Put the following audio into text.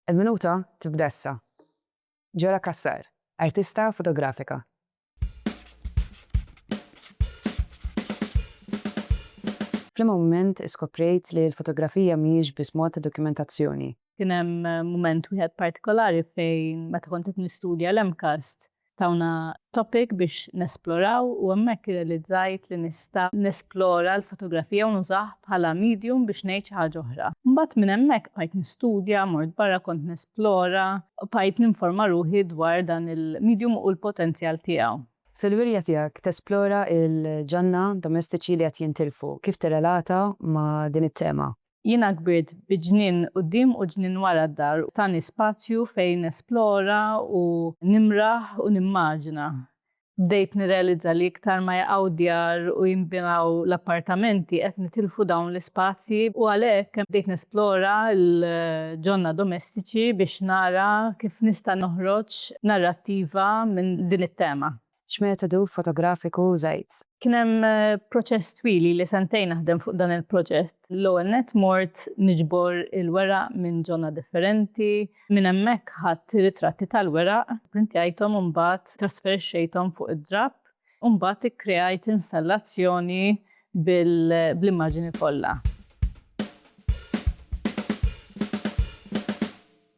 Il-minuta tibda issa. Ġora Cassar, artista fotografika. F'liema mument iskoprejt li l-fotografija mhijiex biss mod ta' dokumentazzjoni? Kien hemm mument wieħed partikolari fejn meta kont qed nistudja l-MCAST tawna topic biex nesploraw u hemmhekk irrealizzajt li nista' nesplora l-fotografija u nużah bħala medium biex ngħid xi ħaġa oħra. Imbagħad minn hemmhekk bqajt nistudja, mort barra kont nesplora, bqajt ninforma ruħi dwar dan il-medium u l-potenzjal tiegħu. Fil-wirja tiegħek tesplora l-ġonna domestiċi li qed jintilfu. Kif tirrelata ma' din it-tema? Jiena kbirt bi ġnien quddiem u ġnien wara d-dar u tani spazju fejn nesplora u nimraħ u nimmaġina. Bdejt nirrealizza li iktar ma jaqgħu d-djar u jinbnew l-appartamenti qed nitilfu dawn l-ispazji u għalhekk bdejt nesplora l-ġonna domestiċi biex nara kif nista' noħroġ narrattiva minn din it-tema. X'metodu fotografiku użajt? Kien hemm proċess twil, ili sentejn naħdem fuq dan il-proġett. L-ewwel nett mort niġbor il-weraq minn ġonna differenti, minn hemmhekk ħadt ritratti tal-weraq, printjajthom u mbagħad trasferixxejthom fuq id-drapp u mbagħad ikkreajt installazzjoni bl-immaġini kollha.